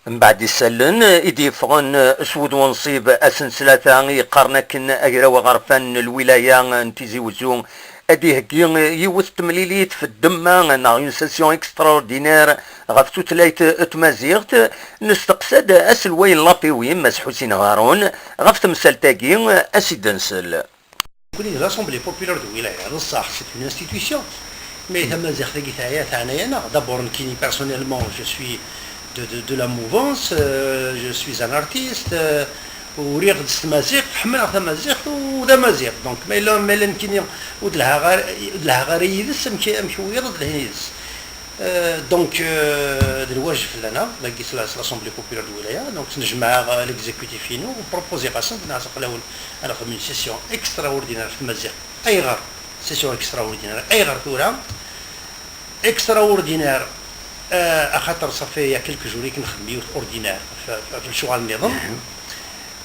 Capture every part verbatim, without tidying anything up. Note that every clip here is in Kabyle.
Mbeɛd isallen i d-yeffɣen s wud wenṣib ass n ttlata i yeqqaren akken agraw aɣerfan n lwilaya n Tizi Wezzu ad iheggi yiwet n temlilit f ddemma neɣ une session extraordinaire ɣef tutlayt tmaziɣt, nesteqsa-d aselway n l'A P W, Mass Ḥusin Ɣarun, ɣef temsalt-agi, ad s-id-nsel. Nekkni d l'Assemblée populaire de wilaya, d ṣṣeḥ, c'est une institution. Mais tamaziɣt-agi teɛya, teɛna-yaneɣ. D'abord, nekkini, personnellement, je suis de, de, de la mouvance, euh, je suis un artiste, euh, uriɣ-d s tmaziɣt, ḥemmleɣ tamaziɣt, u d amaziɣ. Donc, ma yella, ma yella nekkini ur d-lhaɣ ara, ur d-lhaɣ ara yid-s, amek, amek wiyaḍ ad lhin yid-s? Euh, donc, euh, d lwajeb fell-aneɣ, dagi s la, s l'Assemblée populaire de wilaya, donc, nejmeɛ, euh, l'exécutif-inu, u proposer-asen, d-nɛas aqlawen, ad nexdem une session extraordinaire f tmaziɣt. Ayɣer session extraordinaire? Ayɣer tura extraordinaire? Euh, axaṭer ça fait il y a quelques jours i nxeddem yiwet ordinaire f, f, f lecɣal nniḍen.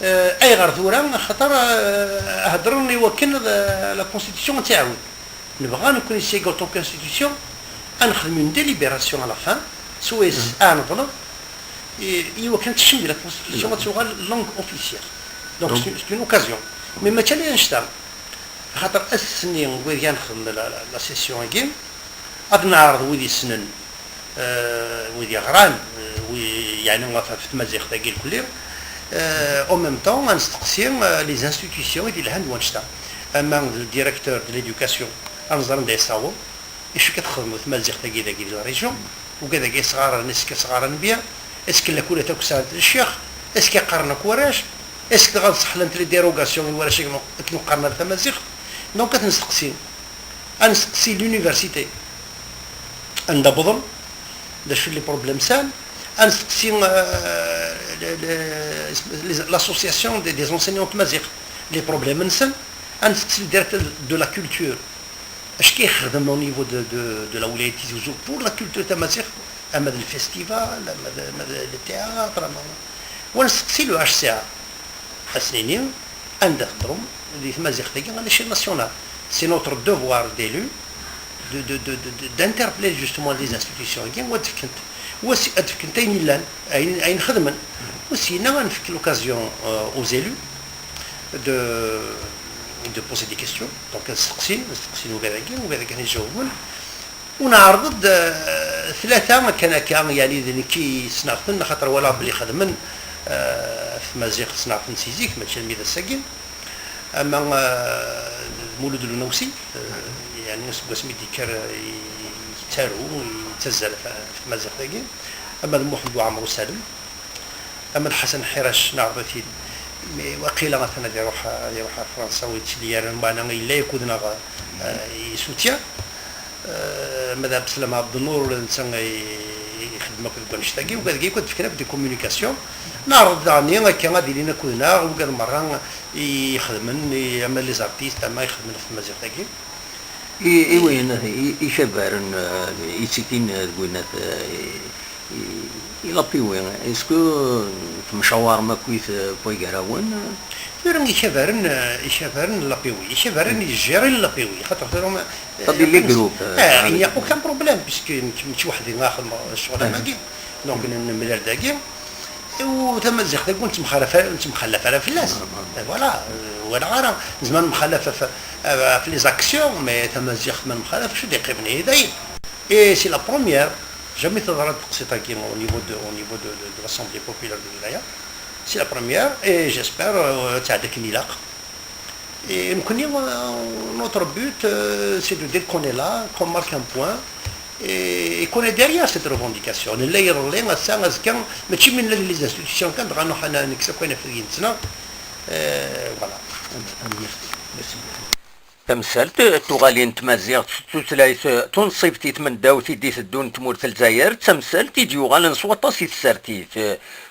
Euh, ayɣer tura? Axaṭer, euh, heddren i wakken, euh, la constitution ad tt-iɛawed. Nebɣa nekkni s autant constitution ad nexdem une délibération à la fin, swayes ad neḍleb i, i wakken ad tekcem di la constitution, ad tuɣal langue officielle. Donc, c'est une, c'est une occasion. Mais mačči ala annect-a. Axaṭer ass-nni wid i nxedmen la, la, la session-agi, ad neɛreḍ wid yessnen, euh, wid yeɣran, euh, wi, yeɛni ɣef, ɣef tmaziɣt-agi lkulli, euh, en même temps, ad nesteqsi, euh, les institutions i d-yelhan d wannect-a. Ama d le directeur de l'éducation, ad nẓer anda yessaweḍ, acu akka txedmeḍ tmaziɣt-agi dagi di la région, ugad-agi yesɣaren, est-ce que sɣaren bien, est-ce que lakul akk sɛant le ccix, est-ce que qqaren akk warrac, est-ce que dɣa ṣeḥlent les dérogations i warrac akken, akken qqaren ar tamaziɣt. Donc ad t-nesteqsi. Ad nesteqsi l'université anda wwḍen, d acu les problèmes sɛan, ad nesteqsi, euh, le, le, les, l'association des, des enseignants tamaziɣt, les problèmes-nsen, ad nesteqsi le directeur de la culture, acu i yexdem au niveau de, de, de la wilaya Tizi Wezzu pour la culture tamaziɣt, ama d le festival, ama d, ama d le théâtre, ama, wa nesteqsi le H C A, ad s-nini anda theddrem di tmaziɣt-agi à l'échelle nationale. C'est notre devoir d'élu de, de, de, de, de, d'interpeller justement les institutions-agi, wa ad fkent, wa s-, ad fkent ayen yellan, ayen, ayen xedmen. Wa syenna ad nefk l'occasion, euh, aux élus de, de poser des questions. Donc ad steqsin, ad steqsin ugad-agi, ugad-agi ad ijawaben. U neɛreḍ-d, eh, tlata kan akka, yeɛni d nekk i ssneɣ-ten, axaṭer walaɣ belli xedmen, eh, ɣef tmaziɣt ssneɣ-ten si zik, mačči almi d ass-agi. Ama, eh, d Mulud Lunawsi, eh, yeɛni seg wasmi d-yekker, eh, yettaru, yettazzal ɣef, ɣef tmaziɣt-agi. Ama d Muḥend Uɛmer Usalem. Ama d Ḥasan Ḥirac neɛreḍ-it-id, mais waqila atan ad iruḥ, ad iruḥ ar Fransa, ur yettili ara, lmeɛna yella yakk-, neɣ, eh, i soutien. Eh, ama d Abeslam Ɛebdennur, ula d netta i, i ixeddem akk deg wannect-agi, ugad-agi akk ad d-fken akk des communications. Neɛreḍ daɣen akka ad ilin akked-neɣ, ugad merra i ixedmen, i, ama les artistes, ama ixedmen ɣef tmaziɣt-agi. I, i wayen, i, ikabaren, eh, ittikin deg winat, eh, i, i, i l'A P W, est-ce que temcawarem akkit, eh, waygar-awen? Tura ikabaren, eh, ikabaren n l'A P W, ikabaren i yejjiren l'A P W, xaṭer tura, eh, Ṭabi les groupes, eh, eh, il n'y a aucun problème, puisque nekk, nekk weḥd-i axdem ccɣel-am-agi, donc n-, nemlal dagi. U tamaziɣt-agi ur nettemxalaf ara, ur nettemxallaf ara fell-as. Et voilà, euh, walaɣ ara, nezmer nemxalaf ɣef, ɣef les actions, mais tamaziɣt ma nemxalaf, acu d-iqqimen ihi dayen. Et c'est la première, jamais teḍra teqsiṭ-agi au niveau de, au niveau de, de, de l'Assemblée populaire de wilaya. C'est la première, et j'espère, euh, ad tɛeddi akken ilaq. Et nekkni, euh, notre but, euh, c'est de dire qu'on est là, qu'on marque un point, et, et qu'on est derrière cette revendication. Nella iḍelli, ass-a, azekka, mačči mi nella di les institutions kan, dɣa nruḥ ad nekkes akk ayen ɣef deg nettnaɣ. Euh, voilà. Merci. Tamsalt, tuɣalin n tmaziɣt d tutlayt tunṣibt i tmendawt i d-iteddun n tmurt n Lezzayer, d tamsalt i d-yuɣalen s waṭas i tsertit.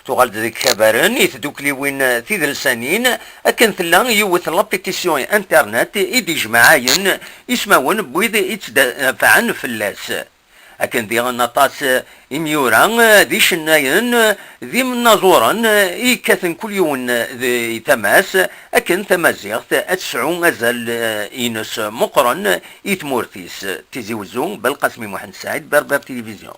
Tuɣal-d deg Kabaren i tdukliwin tidelsanin, akken tella yiwet n lapétition internet i d-ijemɛayen ismawen n wid i ttdafɛen fell-as. Akken diɣen aṭas imyura d icennayen d imnaẓuren i yekkaten kul yiwen di tama-s, akken tamaziɣt ad tesɛu azal ines meqqren i tmurt-is. Tizi Wezzu, Belqasmi Muḥend Saɛid, Berber Télévision.